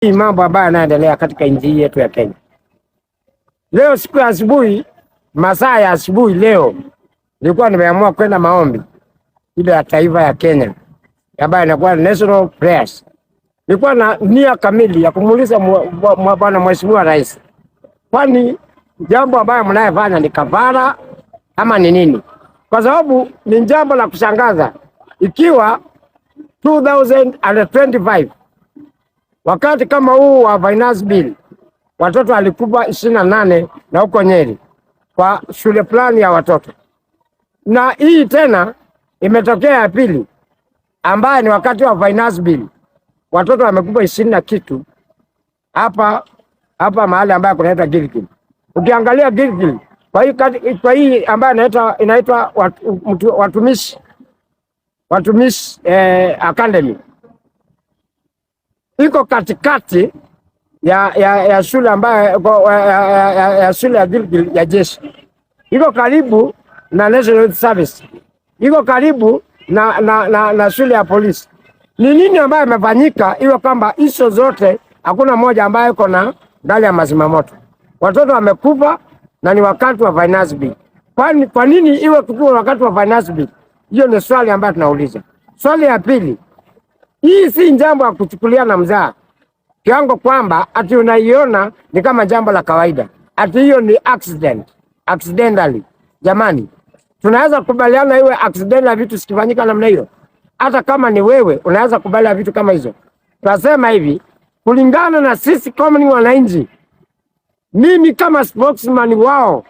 Hii mambo ambayo yanaendelea katika nchi yetu ya Kenya. Leo siku ya asubuhi, masaa ya asubuhi leo nilikuwa nimeamua kwenda maombi ile ya taifa ya Kenya ambayo inakuwa National Prayers. Nilikuwa na nia kamili ya kumuuliza bwana mheshimiwa rais, kwani jambo ambayo mnayefanya ni kafara ama ni nini? Kwa sababu ni jambo la kushangaza ikiwa 2025 wakati kama huu wa finance bill watoto walikufa 28 na huko Nyeri kwa shule fulani ya watoto, na hii tena imetokea ya pili ambaye ni wakati wa finance bill watoto wamekufa 20 na kitu hapa hapa mahali ambayo kunaitwa Gilgil. Ukiangalia Gilgil kwa hii ambayo inaitwa watumishi academy iko katikati ya shule ambayo ya shule ya Gilgil ya jeshi, iko karibu na National Youth Service, iko karibu na shule ya polisi. Ni nini ambayo imefanyika iwe kwamba hizo zote hakuna moja ambayo iko na gari ya mazimamoto? Watoto wamekufa na ni wakati wa finance bill. Kwani kwa nini iwe kukiwa wakati wa finance bill? Hiyo ni swali ambayo tunauliza. Swali ya pili, hii si jambo ya kuchukulia na mzaha kiwango kwamba ati unaiona ni kama jambo la kawaida, ati hiyo ni accident, accidentally. Jamani, tunaweza kubaliana iwe accidental vitu sikifanyika namna hiyo? Hata kama ni wewe unaweza kubalia vitu kama hizo? Tunasema hivi, kulingana na sisi kama ni wananchi, mimi kama spokesman wao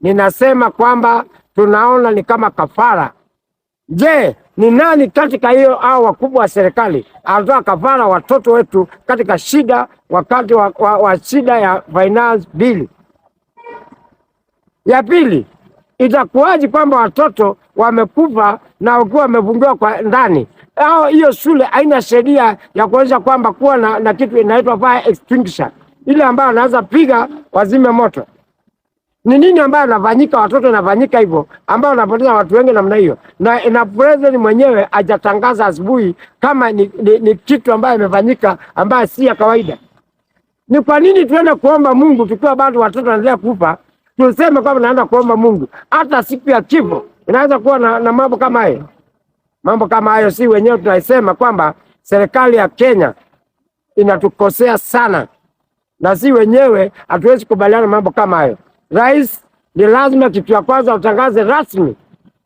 ninasema kwamba tunaona ni kama kafara. Je, ni nani katika hiyo au wakubwa wa serikali anatoa kafara watoto wetu katika shida wakati wa shida ya finance bill? Ya pili, itakuwaje kwamba watoto wamekufa na wakiwa wamefungiwa kwa ndani? Au hiyo shule haina sheria ya kuonyesha kwamba kuwa na kitu inaitwa fire extinguisher ile ambayo anaweza piga wazime moto? Ni nini ambayo anafanyika, watoto inafanyika hivyo, ambao wanapoteza watu wengi namna hiyo, na president mwenyewe hajatangaza asubuhi kama ni kitu ambayo imefanyika ambayo si ya kawaida. Ni kwa nini tuende kuomba Mungu tukiwa bado watoto wanaendelea kufa? Tuseme kwamba naenda kuomba Mungu, hata siku ya kifo inaweza kuwa na mambo kama hayo. Mambo kama hayo si wenyewe tunaisema kwamba serikali ya Kenya inatukosea sana, na si wenyewe hatuwezi kubaliana mambo kama hayo. Rais ni lazima kitu ya kwanza utangaze rasmi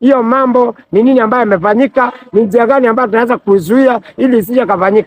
hiyo mambo ni nini ambayo imefanyika, ni njia gani ambayo tunaweza kuzuia ili isije kafanyika.